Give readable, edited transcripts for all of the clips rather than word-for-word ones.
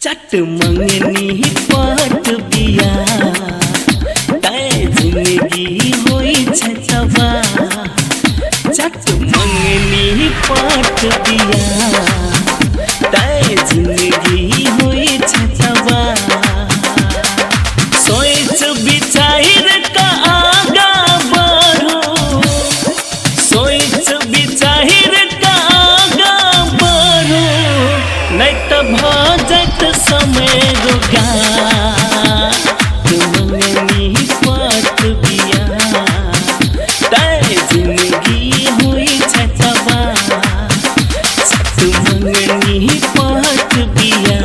चट मंगनी पट बिया तै जिंदगी होइ छै तबाह। चट मंगनी पट बिया तै जिंदगी होइ छै तबाह। सोच विचार का आगा बढ़ो, सोच विचार का आगा बढ़ो, नहीं तो भऽ जायत समय रोगा। मंगनी पट बिया तै जिंदगी होइ छै तबाह। चट मंगनी पट बिया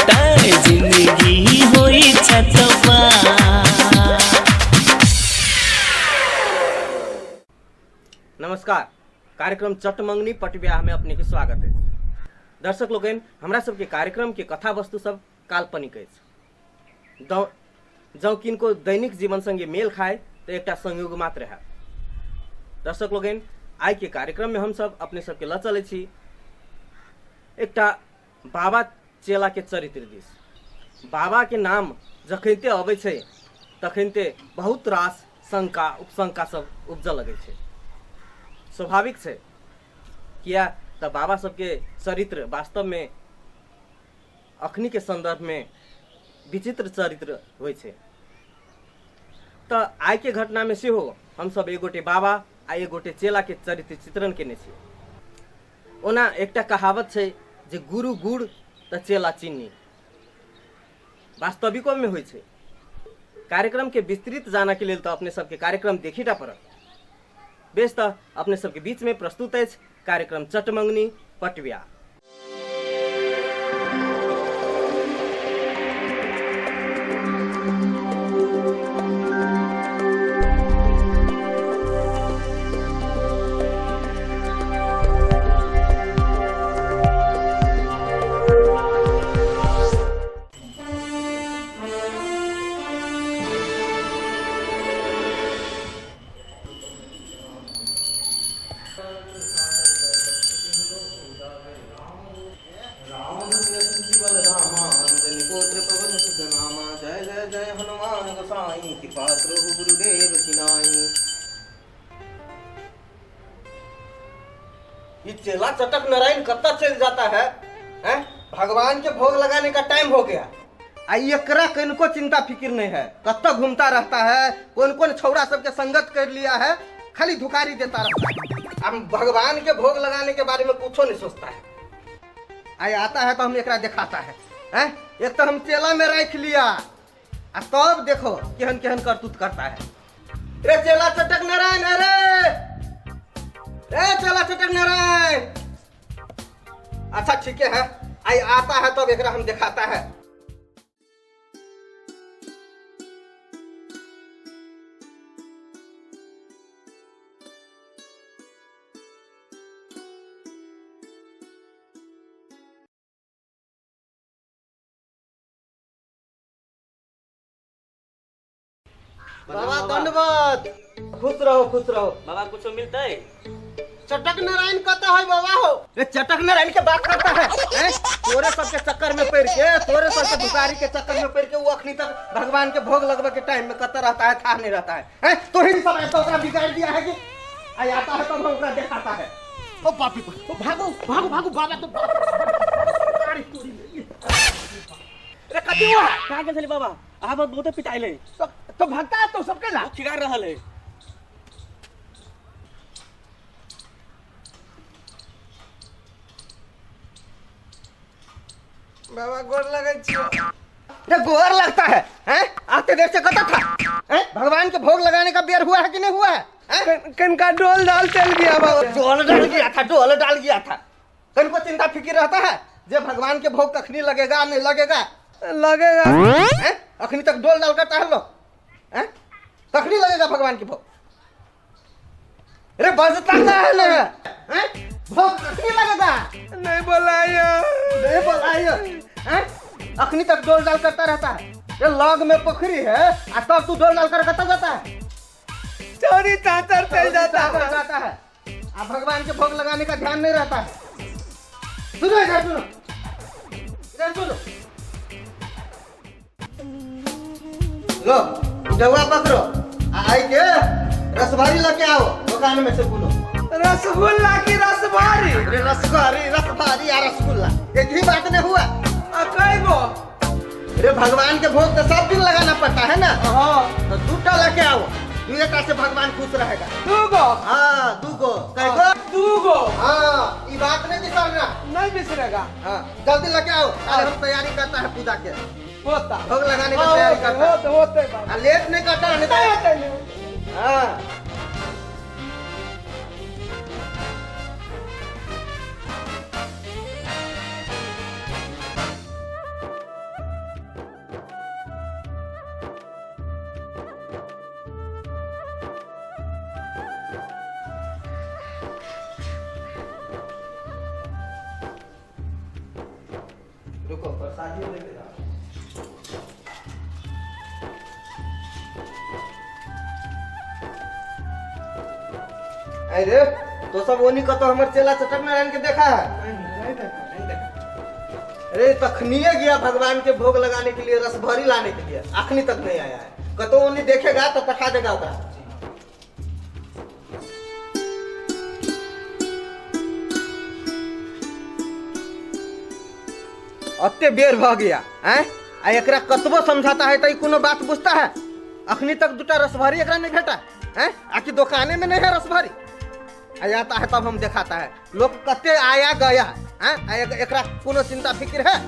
तै जिंदगी होइ छै तबाह। नमस्कार, कार्यक्रम चटमंगनी पट ब्याह में अपने के स्वागत है। दर्शक लोकनि, हमरा सबके कार्यक्रम के कथा वस्तु सब काल्पनिक अछि। जँ किनको दैनिक जीवन संगे मेल खाए तो एकटा संयोग मात्र है। दर्शक लोकनि, आइ के कार्यक्रम में हम सब अपने सबके लऽ चलै छी एकटा बाबा चेला के चरित्र दिस। बाबा के नाम जखनिते अबै छै तखनिते बहुत रास शंका उपशंका सब उपजऽ लगै छै। स्वाभाविक छै, किया तऽ बाबा सबके चरित्र वास्तव में अखनी के संदर्भ में विचित्र चरित्र होइ छै। तऽ आइ के घटना में सेहो हमसब एक गोटे बाबा आ एक गोटे चेला के चरित्र चित्रण केने छी। ओना एकटा कहावत छै जे गुरु गुड़ तऽ चेला चीनी, वास्तविको में होइ छै। कार्यक्रम के विस्तृत जानऽ के लेल तऽ अपने सबके कार्यक्रम देखीटा पड़त। बेस, तऽ अपने सबके बीच में प्रस्तुत अछि कार्यक्रम चटमंगनी पटव्या। जय जय जय हनुमान गोसाई, कृपा करो गुरुदेव की नाई। ये चेला चटक नारायण कब चल जाता है, हैं? भगवान के भोग लगाने का टाइम हो गया आ एकरा कनको चिंता फिक्र नहीं है। कत्ता घूमता रहता है, कौन कौन छौड़ा सबके संगत कर लिया है, खाली धुकारी देता रहता है। अब भगवान के भोग लगाने के बारे में कुछो नहीं सोचता है। आई आता है तो हम एकरा दिखाता है, हैं? एक तो हम चेला में रख लिया आ तब देखो केहन केहन करतूत करता है। रे चेला चटक नारायण, अरे रे चेला चटक नारायण। अच्छा ठीक है, आई आता है तब एकरा हम दिखाता है। बाबा दंडवत, खुश रहो खुश रहो। बाबा कुछ मिलता है? चटक नारायण कहता है बाबा हो। ये चटक नारायण के बात करता है, हैं? तोरे सबके चक्कर में पड़ के, तोरे सबके दुकारी के चक्कर में पड़ के वो अखनी तक भगवान के भोग लगवे के टाइम में कत रहता है, था नहीं रहता है, हैं? तो ही सब ऐसा ओकरा बिगाड़ दिया है कि आई आता है तब हम ओकरा दिखाता है। ओ बाप रे, ओ भागो भागो भागो बाबा तो गाड़ी तोड़ी ले। रे कथी हुआ? कहाँ गेल छली बाबा? अहाँ बहुत बहुते पिटाइले। तो भगता है तो सबके ला। खिगार रहल है। बाबा गोर लगे छियो। रे गोर लगता है, हैं? आते देर से कता था, हैं? भगवान के भोग लगाने का बेर हुआ है कि नहीं हुआ है, हैं? कनका डोल डाल चल गया बाबा। डोल डाल गया था, डोल डाल गया था। कनको चिंता फिक्र रहता है जे भगवान के भोग कखनी लगेगा नहीं लगेगा? लगेगा। हैं? अखनी तक डोल डाल कर टहल लो, हैं? कखनी लगेगा भगवान के भोग? अरे बजता का है ना, हैं? भोग कखनी लगेगा? नहीं बोलाया। नहीं बोलाया, हैं? अखनी तक डोल डाल करता रहता है। ये लॉग में पोखरी है आ तब तू डोल डाल कर कता जाता है? चोरी चाचर चल जाता है। जाता है। आ भगवान के भोग लगाने का ध्यान नहीं रहता है। सुनो इधर सुनो, इधर सुनो। लो जवा पकड़ो, आई के रसभरी लेके आओ दुकान में से। बोलो। रसगुल्ला की रसभारी? अरे रसभरी, रसभरी या रसगुल्ला एक ही बात नहीं हुआ? आ कई गो? अरे भगवान के भोग तो सब दिन लगाना पड़ता है ना। हाँ। तो दूटा लेके आओ, दूटा से भगवान खुश रहेगा। दू गो? हाँ, दू गो। कई गो? दू गो। हाँ, ये बात नहीं बिसरना। नहीं बिसरेगा। हाँ, जल्दी लेके आओ, कल हम तैयारी करता है पूजा के। होता। भोग लगाने की तैयारी करता है। होते होते बाबा। हाँ, लेट नहीं करता, नहीं तो। नहीं होते, नहीं। हाँ, रुको, प्रसादी लेके जाओ। अरे तो सब ओनी कतो हमर चेला चटक नारायण के देखा है? नहीं देखा, नहीं देखा। अरे तखनिए गया भगवान के भोग लगाने के लिए, रसभरी लाने के लिए, अखनी तक नहीं आया है। कतो ओनी देखेगा तो पठा देगा ओकरा। अत्ते बेर भ गया हैं, आ एकरा कतबो समझाता है तो ई कोनो बात बुझता है? अखनी तक दूटा रसभरी एकरा नहीं भेटा हैं, आकि दुकाने में नहीं है रसभरी? आ आता है तब हम दिखाता है। लोग कते आया गया हैं, आ एकरा कोनो चिंता फिक्र है?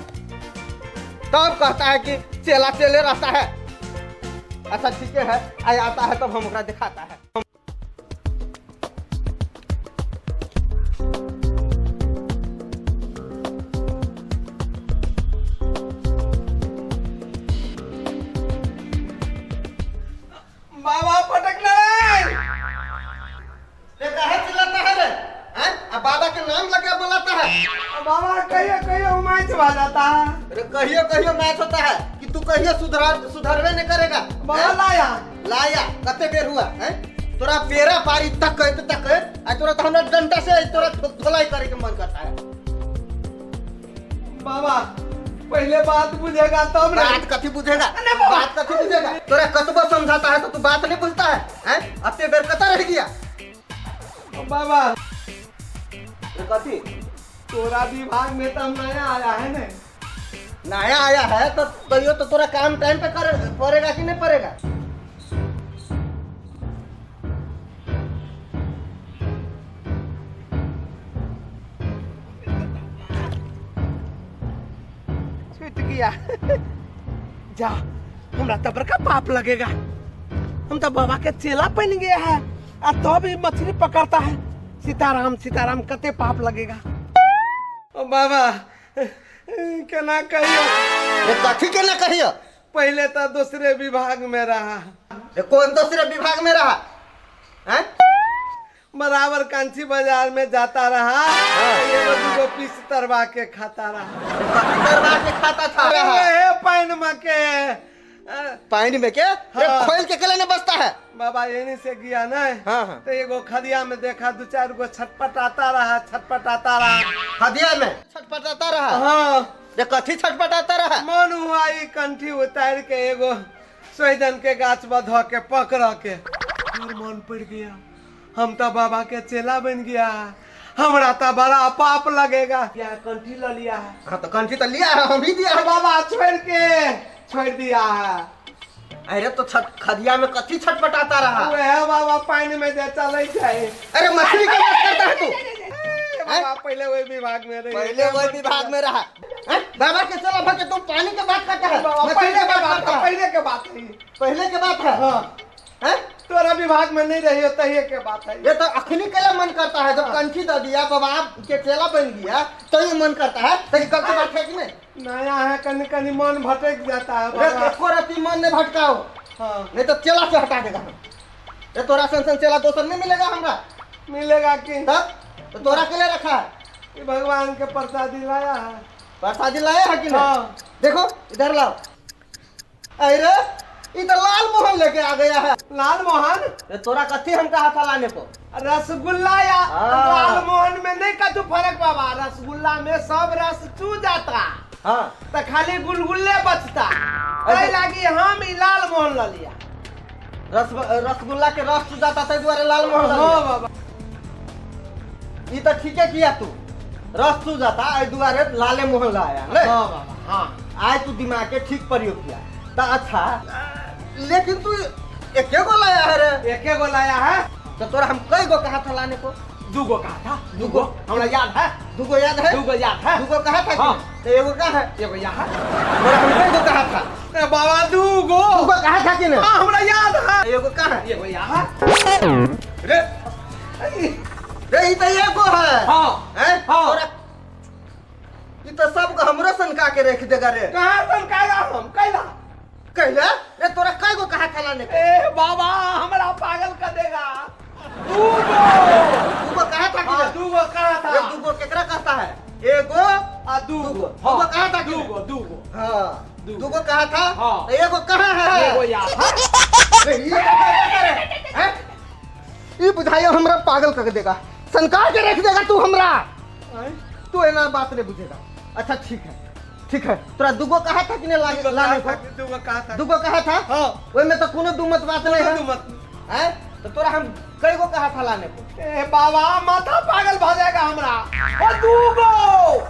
तब कहता है कि चेला चेले रहता है। अच्छा ठीक है, आ आता है तब हम ओकरा दिखाता है। बाबा पटक नारायण। रे काहे चिल्लाता है रे हैं? आ बाबा के नाम लगा बोलाता है। बाबा कहियो कहियो मैच भा जाता है। अरे कहियो कहियो मैच होता है कि तू कहियो सुधरवे नहीं करेगा। बाबा हैं? लाया। लाया कते बेर हुआ हैं? तोरा पेरा पारी तक तक आ तोरा तो हमरा डंडा से तोरा धोलाई करे के मन करता है। बाबा पहले बात बुझेगा तब ना। बात कथी बुझेगा? अरे बाबा। बात कथी बुझेगा? तोरा कतबो समझाता है तो तू बात नहीं बुझता है हैं? अते बेर कता रह गया? बाबा। रे कथी? तोरा विभाग में तो हम नया आया है ना। नया आया है तो तैयो तो तोरा काम टाइम पे करे पड़ेगा कि नहीं पड़ेगा? छूट गया। जा, हमरा तो बड़का पाप लगेगा। हम तो बाबा के चेला बन गया है आ तो भी मछली पकड़ता है। सीताराम सीताराम, कते पाप लगेगा। ओ बाबा केना कहियो। रे कथी केना कहियो? पहले तो दूसरे विभाग में रहा। रे कौन दूसरे विभाग में रहा हैं? बराबर कांची बाजार में जाता रहा। हाँ। एगो दूगो पीस तरवा के खाता रहा। कथी तरवा के खाता था? अरे हे पानी में के। पानी में के? रे हाँ। खोल के केले नहीं बचता है। बाबा यहीं से गया ना। हाँ, हाँ। तो एगो खदिया में देखा दो चार गो छटपटाता रहा, छटपटाता रहा। खदिया में छटपटाता रहा? हाँ। रे कथी छटपटाता रहा? मन हुआ ई कंठी उतार के एगो सोहजन के गाछ पर धो के पकड़ के। और मन पड़ गया, हम तो बाबा के चेला बन गया, हमरा तो बड़ा पाप लगेगा। क्या कंठी ल लिया है? हाँ तो कंठी तो लिया है, हम ही दिया है। बाबा छोड़ के छोड़ दिया है। अरे तो खदिया में कथी छटपटाता रहा? वह बाबा पानी में जे चले जाए। अरे मछली के बात करता है तू? ए, बाबा पहले वही विभाग में रहे। पहले वही विभाग में रहा हैं? बाबा के चला भर के तुम पानी के बात करता है, बाबा, मछली पहले के के बात बात करता है। पहले के बात है। पहले के बात है। हाँ। हैं? तोरा विभाग में नहीं रही हो तही के बात है। ये तो अखनी के लिए मन करता है, जब कंठी दे दिया बाबा के चेला बन गया तो ये मन करता है, तो कल के बात है कि नहीं? नया है, कहीं कहीं मन भटक जाता है अरे बाबा। एको रत्ती मन नहीं भटकाओ। हाँ। नहीं तो चेला से हटा देगा हम। ये तोरा सन सन चेला दोसर नहीं मिलेगा हमरा। मिलेगा कि? तब तो तोरा के लिए रखा है। ये भगवान के प्रसादी लाया है। प्रसादी लाया है कि नहीं? हाँ। देखो इधर लाओ। अरे ये तो लाल मोहन लेके आ गया है। लाल मोहन? ये तोरा कथी हम कहा था लाने को? रसगुल्ला या हाँ। लाल मोहन में नहीं कथू फर्क बाबा, रसगुल्ला में सब रस चू जाता। हाँ त खाली गुलगुल्ले बचता एहि लागी हम ई लाल मोहन ल लिया रस रसगुल्ला के रस चुजाता ताहि दुआरे लाल मोहन हाँ लऽ लिया। बाबा ई तऽ ठीके किया तू रस चुजाता एहि दुआरे लाले मोहन लाया ने हाँ बाबा हाँ आइ तू दिमाग के ठीक प्रयोग किया तऽ अच्छा लेकिन तू एके गो लाया है रे एके गो लाया है तो तोरा हम कई गो कहा था लाने को दूगो कहा था दूगो। हमरा याद है दूगो याद है दूगो याद है दूगो कहा था कि? हाँ। तो एगो का है एगो याद है तोरा हम कई गो कहा था ए बाबा दूगो दूगो कहा था कि नहीं हाँ हमरा याद है एगो का है एगो याद है रे रे ई तो एगो है हाँ हैं? हाँ। तोरा ई तो सब हमरो सनका के रख देगा रे कहाँ सनकाएगा हम कैला कहले रे तोरा कई गो कहा था लाने को ए बाबा हमरा पागल कर देगा दूगो दूगो कहा था कि हाँ नहीं? दूगो कहा था रे दूगो केकरा कहता है एगो आ दूगो दूगो। हाँ, दूगो कहा था कि नहीं? दूगो दूगो हाँ दूगो। दूगो कहा था हाँ। तो एगो कहाँ है एगो याद है रे, ई का करे हैं? ई बुझाइयो हमरा पागल कर देगा सनका के रख देगा तू हमरा तू एना बात नहीं बुझेगा अच्छा ठीक है ठीक है तोरा दूगो कहा था कि नहीं लाने दूगो लाने कहा को था दूगो कहा था दूगो कहा था हाँ ओहिमे तो कोनो दू मत बात नहीं है दू मत हैं? तो तोरा हम कई गो कहा था लाने को ए बाबा माथा पागल भ जाएगा हमरा ओ दूगो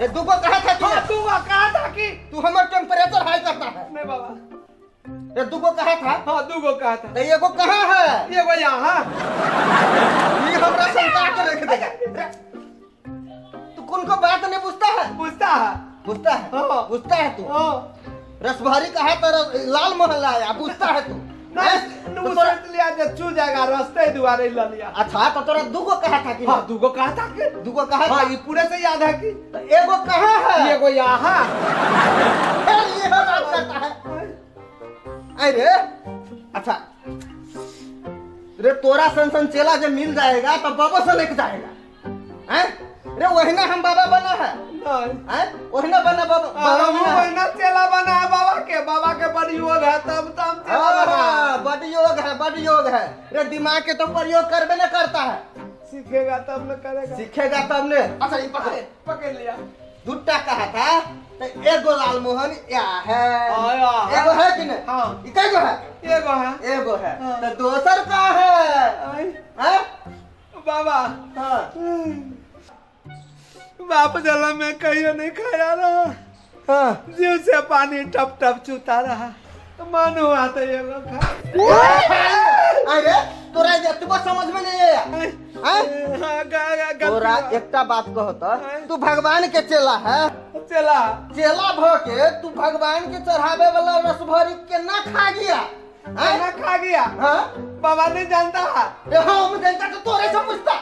ये दूगो कहा था कि हाँ नहीं? दूगो कहा था कि तू हमर टेम्परेचर हाई करता है नहीं बाबा ये दूगो कहा था हाँ दूगो कहा था तो एगो कहाँ है एगो यहाँ ये हमरा शंका के रख देगा तू कौन को बात नहीं पूछता है पूछता है पूछता है हाँ। पूछता है तू हाँ रसभरी कहा तो लाल मोहल्ला आया पूछता है तू नहीं हैं? वो तो तोरा सोच लिया जो चू जाएगा रास्ते दुआरे ल लिया अच्छा तो तोरा दूगो कहा था कि हाँ दूगो कहा था कि दूगो कहा हाँ था ये पूरे से याद है कि तो एगो कहाँ है एगो यहाँ फिर ये बात करता है अरे अच्छा रे तोरा सन सन चेला जब मिल जाएगा तो बाबा से लेके जाएगा हैं रे वही हम बाबा बना है नहीं हैं वही ना बना बाबा बाबा हम बना है। वही ना चेला बना है बाबा के बाबा के बड़ योग है तब तो हम चेला बना है। हाँ, बड़ योग है बड़ योग है रे दिमाग के तो प्रयोग करबे न करता है सीखेगा तब न करेगा सीखेगा तब ने अच्छा ये पकड़ पकड़ लिया दुट्टा कहा था तो एगो लालमोहन या है हाँ, या है। एगो है कि नहीं हाँ। ई कै गो है एगो है एगो है हाँ। तो दोसर का है आई, हैं? बाबा हाँ बाप जला में कहियो नहीं खाया रहा हाँ जीव से पानी टप टप चूता रहा मन हुआ तो एगो खा अरे तोरा एतबो समझ में नहीं आया हैं? हाँ, तोरा गलती हुआ। एकटा बात कहो तो हैं? तू भगवान के चेला है चला चेला भ के तू भगवान के चढ़ावे वाला रसभरी के ना खा गया हैं? केना खा गया हाँ बाबा नहीं जानता है रे हाँ हम जानता तो तोरे से पूछता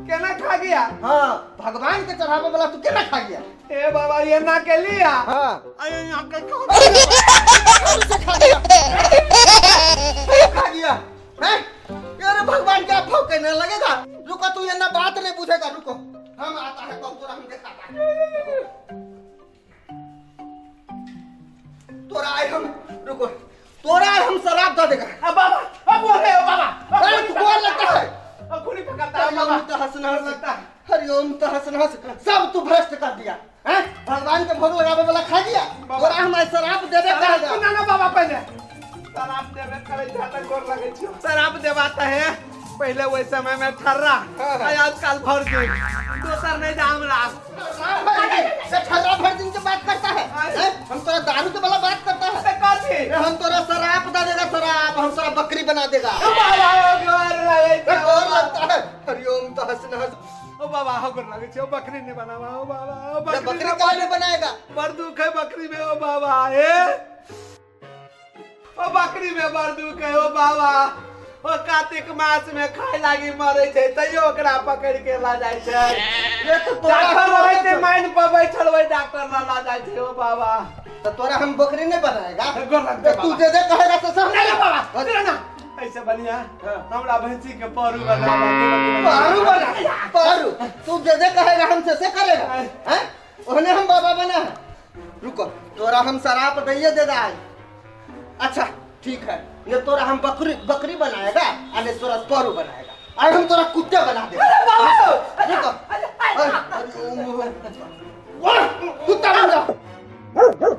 केना खा गया हाँ भगवान के चढ़ावे वाला तू केना खा गया ए बाबा ये ना के लिया हाँ अरे यहाँ के खा से खा गया खा गया हैं? अरे भगवान क्या भाव कहने लगेगा रुको तू ये ना बात नहीं पूछेगा रुको हम आता है कब तोरा हम दिखाता है तोरा आए हम रुको तोरा आए हम शराब दे देगा अब बाबा अब बोल रहे हो बाबा अब अरे तू बोल लगता है अब खूनी पकड़ता है हरिओम बाबा तहस नहस लगता है हरिओम तहस नहस सब तू भ्रष्ट कर दिया हैं भगवान के भोग लगावे वाला खा गया बाबा। तोरा हम आइ शराब देबे शराब करेगा ना ना बाबा पहले शराब देबे करे छै त गोर लगे छियो शराब देवाता है पहले वही समय में ठर्रा हाँ। आ आजकल भर दिन दोसर नहीं जा हमरा शराब भर दिन से ठर्रा भर दिन के बात करता है हैं? हम तोरा दारू के वाला बात करता है ते कथी अरे हम तोरा शराब दे देगा शराब हम तोरा बकरी बना देगा बाबा ओ गोर लगे अरे छै गोर लगता है हरिओम तहस नहस ओ बाबा हो गोर लगे छै ओ बकरी नहीं बनावा ओ बाबा ओ अरे बकरी बकरी ना काहे नहीं बनाएगा बड़ दुख है बकरी में ओ बाबा ए ओ बकरी में बड़ दुख है ओ बाबा ओ कार्तिक मास में खाय लागी मरे छै तैयो ओकरा पकड़ के ला जाइ छै ये तो तोरा डॉक्टर हम रहै छै माइन पर बैठल वही डॉक्टर ला ला जाइ छै ओ बाबा तो तोरा हम बकरी नहीं बनाएगा गोर लगतै तो तू बाबा। जे जे कहेगा तो सब नहीं बाबा तेरा ना ऐसे बढ़िया हमरा भैंसी के परू बना पारू बना पारू तू जे जे कहेगा हम से करेगा हैं ओहने हम बाबा बना है रुको तोरा हम शराब दैये देगा आज अच्छा ठीक है ने तोरा हम बकरी बकरी बनाएगा और ने तोरा पारू बनाएगा और हम तोरा कुत्ते बना देगा रुको अरे, अरे, ओम, वाह, कुत्ता बन जा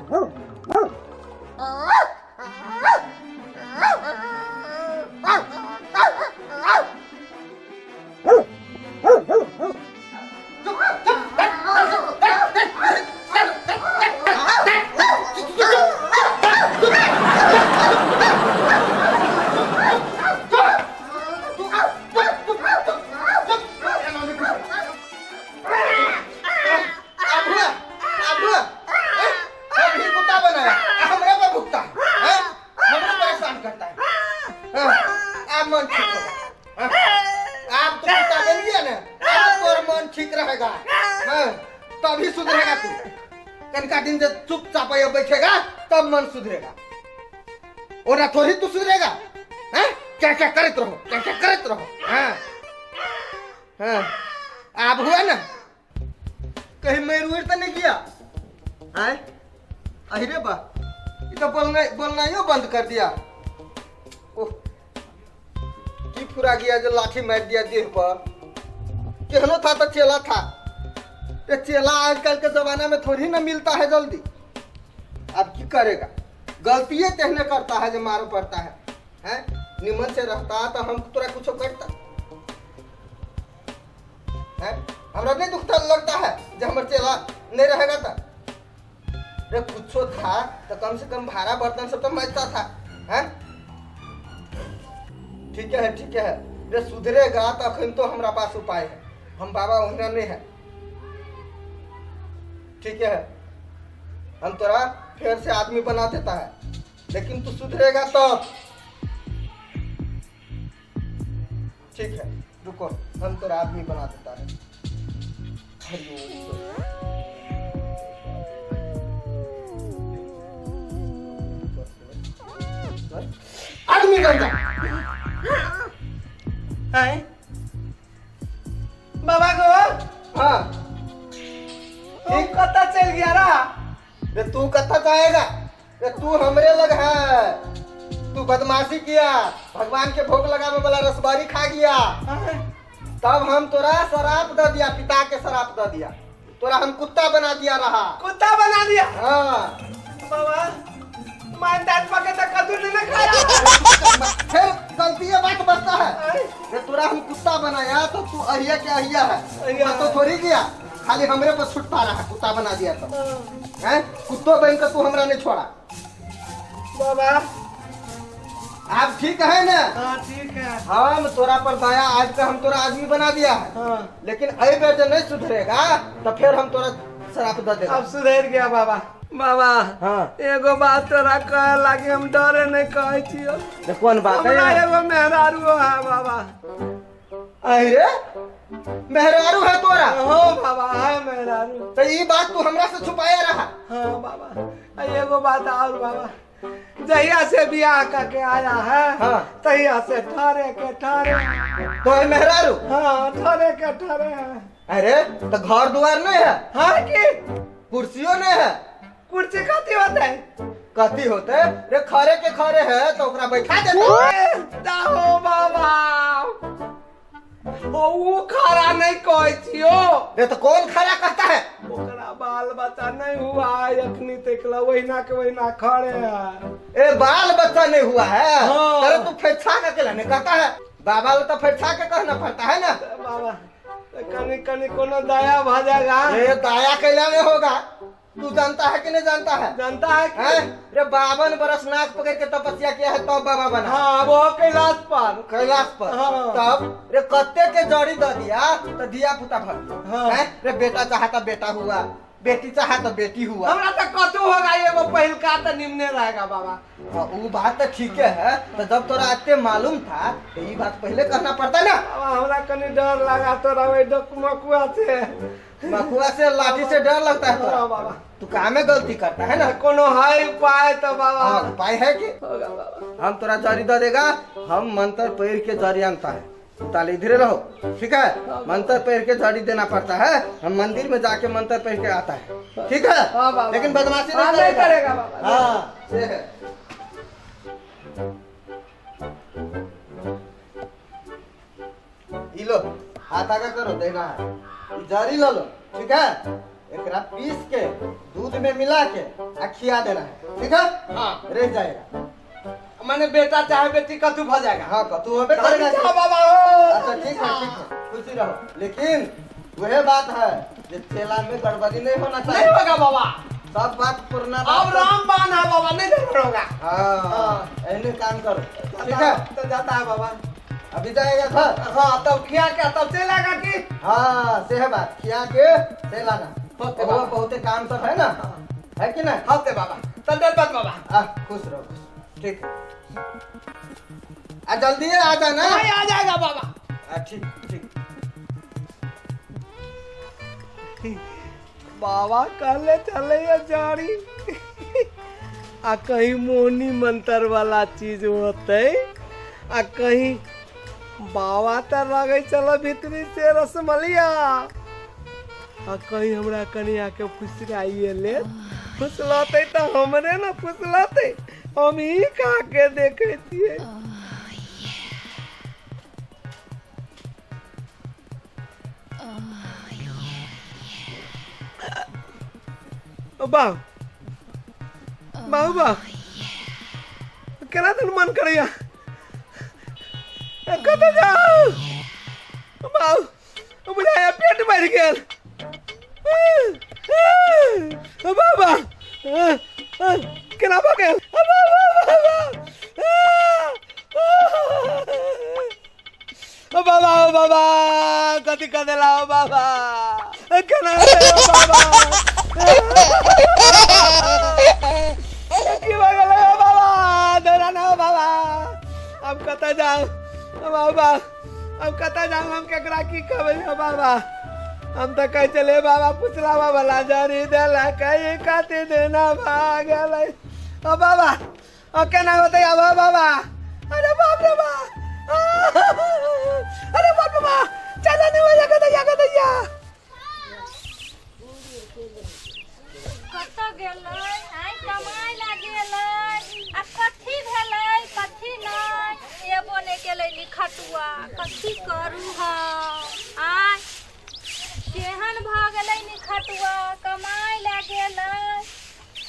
ठीक रहेगा। हाँ, तभी सुधरेगा तू। कनका दिन जब चुपचाप ये बैठेगा तब मन सुधरेगा, और थोड़ी तू सुधरेगा। हैं? क्या क्या करत रहो, क्या क्या करत रहो। हाँ हाँ, अब हुआ ना? कहीं मेर उर तो नहीं किया? आए अरे बा, ये तो बोलना बोलना ही बंद कर दिया। ओह, की फुरा गया जो लाठी मार दिया देह पर। केहनो था तो चेला था, ये चेला आजकल के जमाना में थोड़ी ना मिलता है जल्दी। अब की करेगा, गलती तेहने करता है जो मारो पड़ता है। हैं? निमन से रहता तो हम तोरा कुछ करता हैं? हमरा नहीं दुखता लगता है जब हमर चेला नहीं रहेगा तो। रे कुछो था तो कम से कम भाड़ा बर्तन सब तो मजता था। हैं? ठीक है ठीक है, रे सुधरेगा तो अखन तो हमरा पास उपाय है, हम बाबा ओहना नहीं है। ठीक है, हम तोरा फिर से आदमी बना देता है, लेकिन तू सुधरेगा तब। ठीक है रुको, हम तोरा आदमी बना देता है। हरिओम। आदमी बन जा। आए बाबा गो। हाँ तू कत्ता चल गया रा? रे तू कत्ता जाएगा? रे तू हमरे लग है, तू बदमाशी किया, भगवान के भोग लगावे वाला रसबारी खा गया, तब हम तोरा शराब दे दिया, पिता के शराब दे दिया, तोरा हम कुत्ता बना दिया रहा। कुत्ता बना दिया? हाँ। बाबा मान दांत पके तो कद्दू नहीं खाया। फिर गलती ये बात बचता है। रे तोरा हम कुत्ता बनाया तो तू अहिया के अहिया है, अहिया। तो थोड़ी गया, खाली हमरे पर छुट पा रहा है, कुत्ता बना दिया तो। हैं? कुत्तो बन के तू हमरा नहीं छोड़ा। बाबा आप ठीक है ना? हाँ ठीक है। हम तोरा पर दया आज का हम तोरा आदमी बना दिया है। हाँ। लेकिन अई बेर जो नहीं सुधरेगा तो फिर हम तोरा शराब दे देगा। अब सुधर गया बाबा। बाबा हाँ। एगो बात तोरा कहे लागे हम डरे नहीं कहे छियो। तो कौन बात है? हमरा एगो मेहरारू है बाबा। अरे मेहरारू है तोरा? हो बाबा है मेहरारू। तो ये बात तू हमरा से छुपाया रहा। हाँ बाबा एगो बात और बाबा, जहिया से बियाह करके आया है। हाँ। तहिया से ठहरे के ठहरे। तो है मेहरारू? हाँ ठहरे के ठहरे है। अरे तो घर द्वार नहीं है? हाँ की कुर्सियों नहीं है? कुर्सी कथी होते है? कथी होते? रे खरे के खरे है तो ओकरा बैठा देते। हो बाबा ओ खरा नहीं कहै छियो। रे तो कौन खरा कहता है? ओकरा बाल बच्चा नहीं हुआ है अखनी तकला, वहीना के वहीना खड़े है। ए बाल बच्चा नहीं हुआ है? हाँ। अरे तू फेछा के अकेला नहीं कहता है, बाबा लो तो फेछा के कहना पड़ता है ना। बाबा तो कनी कनी कोनो दया भ जाएगा। ए दया कैला नहीं होगा, तू जानता है कि नहीं जानता है? जानता है कि हैं? रे 52 बरस नाक पकड़ के तपस्या किया है तब बाबा बना। हाँ वो कैलाश पर। कैलाश पर। हाँ। तब रे कत्ते के जड़ी दे दिया तो दिया पुता भर। हाँ। हैं? रे बेटा चाहता बेटा हुआ, बेटी चाहता बेटी हुआ। हमरा तो कतू होगा एगो पहिलका तो निमने रहेगा बाबा। हाँ, वो बात तो ठीक है, तो जब तोरा इतने मालूम था तो ये बात पहले कहना पड़ता ना। बाबा हमरा कनी डर लगा तोरा वही मकुआ से। मकुआ से लाठी से डर लगता है तोरा? हाँ बाबा। तू काम में गलती करता है ना। कोनो है उपाय तो बाबा? हाँ, उपाय है कि होगा बाबा। हम तोरा जरी दे देगा, हम मंत्र पढ़ के जरी आनता है, ताले इधरे रहो ठीक है। मंत्र पढ़ के जड़ी देना पड़ता है, हम मंदिर में जाके मंत्र पढ़ के आता है ठीक है। हाँ बाबा। लेकिन बदमाशी हाँ, नहीं नहीं करेगा बाबा। हाँ से है। ई लो हाथ आगा करो, देना है जरी लो लो ठीक है, एकरा पीस के दूध में मिला के आ खिया देना है ठीक है। हाँ। रह जाएगा माने बेटा चाहे बेटी कतू भ जाएगा। हाँ कतू होबे करेगा। अच्छा बाबा हो। अच्छा ठीक है ठीक है, खुशी रहो, लेकिन वह बात है जे चेला में गड़बड़ी नहीं होना नहीं चाहिए। होगा बाबा, सब बात पुराना अब राम बाण है बाबा, नहीं गड़बड़ होगा। हाँ ऐसे काम करो ठीक है। तो जाता है बाबा, अभी जाएगा घर। हाँ तब खिया के तब चलेगा की। हाँ से है बात, खिया के चलाना। होते वो बाबा। बहुते काम सब है ना, है कि ना? होते बाबा, चल चल बात बाबा। आ खुश रहो, ठीक है। आ जल्दी आ जाना। हाँ, आ जाएगा बाबा। आ ठीक ठीक। बाबा कहले चलैया जारी आ कहीं मोहनी मंतर वाला चीज होते आ कहीं बाबा त लगै चल भीतरी से रसमलिया आ कहीं हमरा कनिया के फुसराइए ले फुसलतै तऽ हमरे ने फुसलतै, हम ही खा के देखै छियै। बाबू बाबू बाबू केना दिन मन करैया, कतऽ जाउ बाबू, बुझाया पेट बढ़ि गेल। बाबा केना भऽ गेल? ओ बाबा, ओ बाबा, कथी कऽ देला? ओ बाबा, केना हेतै? ओ बाबा, की भऽ गेलै? ओ बाबा, दौड़ा ना। ओ बाबा, अब कतऽ जाउ? ओ बाबा, अब कतऽ जाउ? हम केकरा की कहबै? ओ बाबा, हम तऽ कहै छलियै बाबा पुछलाबा वाला जड़ी देलक, कथी देना भऽ गेलै। ओ बाबा, ओ केना होतै आब? ओ बाबा, अरे बाप रे बा, अरे बाप रे बा, चलो नहीं हो जाएगा दैया दैया। कतऽ गेलै आइ कमाइ ला गेलै आ कथी भेलै कथी नहि, एबो नहि केलै निखटुआ। कथी करू हम आइ? केहन भऽ गेलै निखटुआ? कमाइ ला गेलै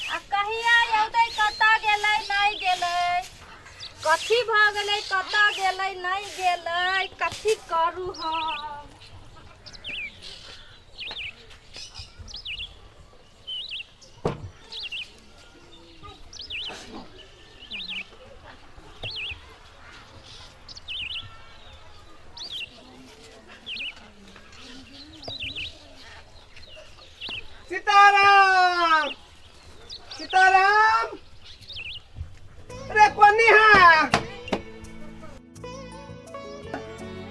आ कहिया औतै? कतऽ गेलै, नहि गेलै, कथी भऽ गेलै, कतऽ गेलै, नहि गेलै, कथी करू हम? सीताराम सीताराम, अरे कोनी है?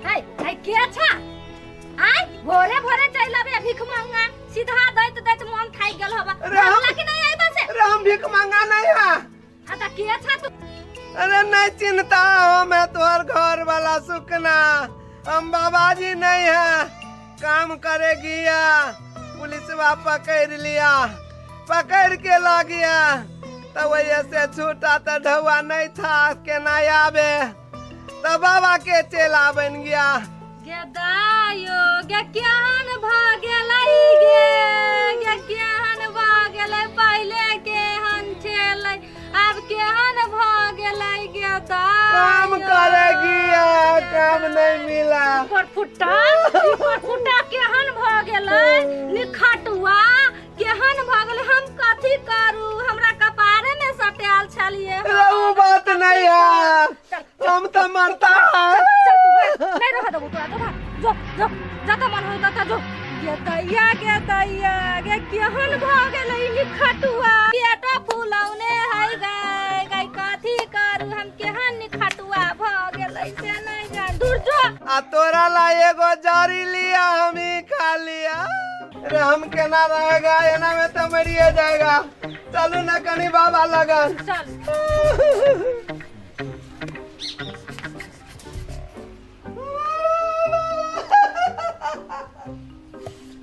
हाय हाय, के छा आय? भोरे भोरे चलि आबे भीख मांगा, सीधा दैत दैत मन थाकि गेल हबा। अरे हम- भागला कि नहीं आइबा से? अरे हम भीख मांगा नहीं है। आ त के छा तू? अरे नहीं चिंता हो, मैं तोहर घर वाला सुकना, हम बाबाजी नहीं है। काम करे गया, पुलिसवा पकड़ लिया, पकड़ के ला गया, तब वही से छूटा तो ढौआ नहीं था, केना आवे, तब बाबा के चेला बन गया। गे दायो गे, केहन भऽ गेलै गे? गे केहन भऽ गेलै? पहिले केहन छलै, आब केहन भऽ गेलै गे दायो? काम करे गया, काम नहीं मिला। पर फुट्टा पर फुट्टा केहन भऽ गेलै निखटुआ, केहन भऽ गेलै? हम कथी करू? हमरा कपारे में सटायल छलिए हम। अरे वो बात नहीं है, हम तो मरता है। चल तू भाग, नहीं रह देबो तोरा, जो भाग, जो जो, जतऽ मन हो ततऽ जो। गे दैया गे दैया गे, केहन भऽ गेलै ई निखटुआ? पेटो फुलौने है गै गै, कथी करू हम? केहन निखटुआ भऽ गेलै से नहि जान। दूर जो। आ तोरा ला एगो जड़ी लिया, हम ही खा लिया। अरे हम केना रहेगा एना में, तो मरिए जाएगा। चलू ना कनी बाबा लगन। चल।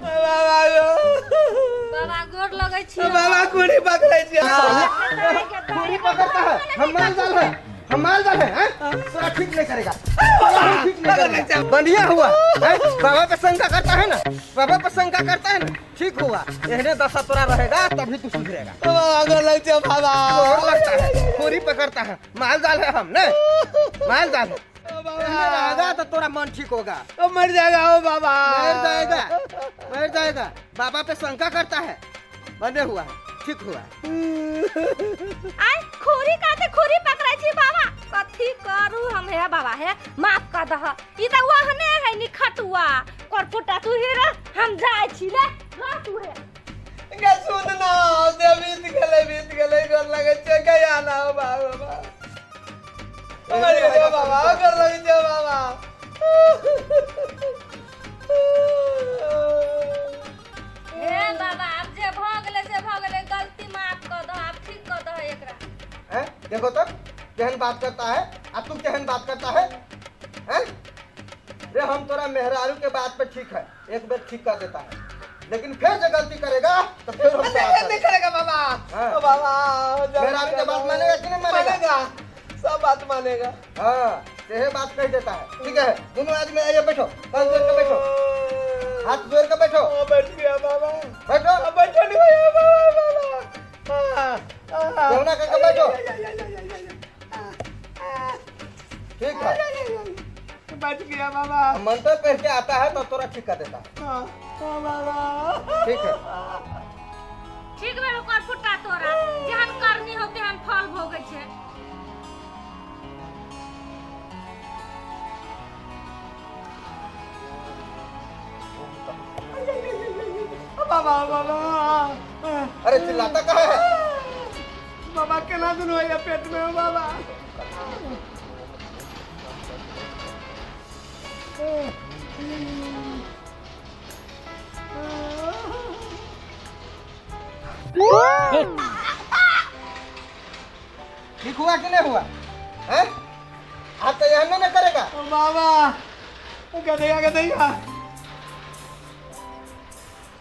बाबा गो। बाबा, गोर लगै छी। बाबा, कुड़ी पकड़ै छी। खूनी पकड़ता है। हम माल जाल है, हम माल जाल है, हैं? तोरा ठीक नहीं करेगा, तोरा ठीक नहीं करेगा। बढ़िया हुआ हैं? बाबा पे शंका करता है ना, बाबा पे शंका करता है ना, ठीक हुआ। एहने दशा तोरा रहेगा तभी तू सुधरेगा। बाबा, गोर लगै छी बाबा। और लगता है खूनी पकड़ता है। माल जाल है हम ने, माल जाल है। एहने रहेगा तो तोरा मन ठीक होगा। ओ मर जाएगा ओ बाबा। मर जाएगा, मर जाएगा। बाबा पे शंका करता है, बने हुआ है, ठीक हुआ है। आय खोरी काते खोरी पकड़ै छी बाबा, कथी करू हम? हे बाबा हे, माफ कर दह, ई त ओहने है निखटुआ करफुटा। तू ही रह, हम जाइ छी। ले रह तू हे। गे सुन ना, जे बीत गेलै बीत गेलै, गोर लगै छै। गया ना हो बाबा, मर गेलै बाबा, गोर लगै छै बाबा। देखो तो केहन बात करता है आ तू केहन बात करता है, हैं? रे हम तोरा मेहरारू के बात पे ठीक है, एक बार ठीक कर देता है, लेकिन फिर जो गलती करेगा तो फिर हम नहीं नहीं करेगा बाबा। हाँ। ओ बाबा, मेहरारू के बात मानेगा कि नहीं मानेगा? मानेगा, सब बात मानेगा। हाँ, यही बात कह देता है। ठीक है, दोनों आदमी आइए बैठो, हाथ जोड़ के बैठो, हाथ जोड़ के बैठो। ओ, बैठ गया बाबा, बैठो। अब बैठो नहीं भैया बाबा, बाबा। हाँ, हाँ। जमुना करके बैठो। ठीक है, बैठ गया बाबा। मंत्र पढ़ के आता है तो तोरा ठीक कर देता है। हाँ, हाँ, बाबा। ठीक है। ठीक भेल ओकर फुट्टा तोरा, जेहन करनी हो तेहन फल भोगै छै। बाबा बाबा। अरे चिल्लाता कहाँ है? बाबा केना दुनू होइया पेट में हो बाबा। ठीक हुआ कि नहीं हुआ? हैं? आप तो यह नहीं करेगा। ओ बाबा, गधैया गधैया।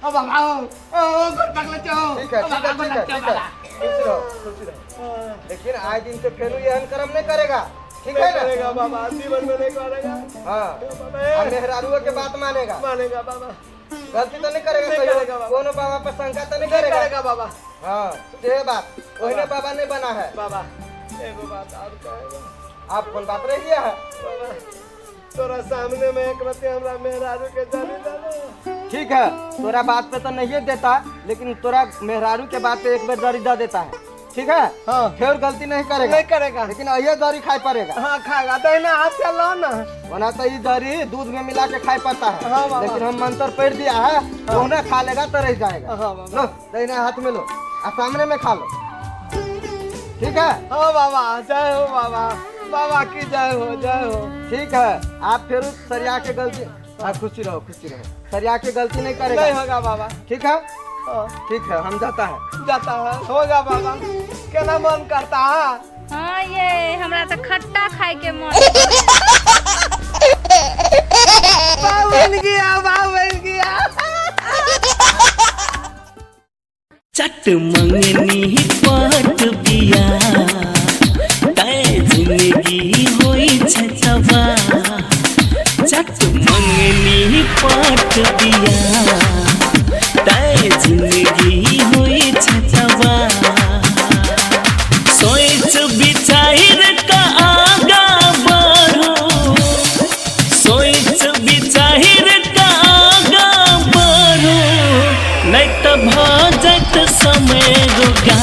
ओ बाबा, ओ ओ गोड़ पकड़ चो। ठीक है, ठीक है, ठीक है, ठीक है, खुश रहो, खुश रहो। लेकिन आज दिन से फिर यहन कर्म नहीं करेगा, ठीक है ना? करेगा बाबा, जीवन में नहीं करेगा। हाँ, बाबा, और मेहरारुआ के बात मानेगा। मानेगा बाबा। गलती तो नहीं करेगा, नहीं कहियो? करेगा बाबा। कोनो बाबा पर शंका तो नहीं नहीं करेगा? करेगा बाबा। हाँ, ये बात ओहने बाबा नहीं बना है। बाबा एगो बात और कहेगा। आप कौन बात रही है? बाबा तोरा सामने में एक रत्ती हमरा मेहरारू के जाने दाना। ठीक है, तोरा बात पे तो नहीं देता, लेकिन तोरा मेहरारू के बात पे एक बार दरी दे देता है, ठीक है? हाँ। फिर गलती नहीं करेगा। नहीं करेगा। लेकिन ये दरी खाए पड़ेगा। हाँ खाएगा, दहिना हाथ से लो ना। वरना तो ये दरी दूध में मिला के खाए पड़ता है। हाँ बाबा। लेकिन हम मंत्र पढ़ दिया है, तो ना खा लेगा तो रह जाएगा। हाँ बाबा। लो दहिना हाथ में लो और सामने में खा लो, ठीक है? हाँ बाबा, जय हो बाबा, बाबा की जय हो, जय हो। ठीक है, आप फिर सरिया के गलती, हाँ खुशी रहो, खुशी रहो, सरिया के गलती नहीं करेगा। नहीं होगा बाबा। ठीक है, हाँ, ठीक है, हम जाता है। जाता है, होगा बाबा, केना मन करता है। हाँ ये हमरा तऽ खट्टा खाय के मन। बाबा बन गया, बाबा बन गया। चट मंगनी पट बिया तै जिंदगी होई छै तबाह। चट मंगनी पट बिया तै जिंदगी होई छै तबाह। सोच विचार का आगा बढ़ो, सोच विचार का आगा बढ़ो, नहीं तो भऽ जायत समय रोगा।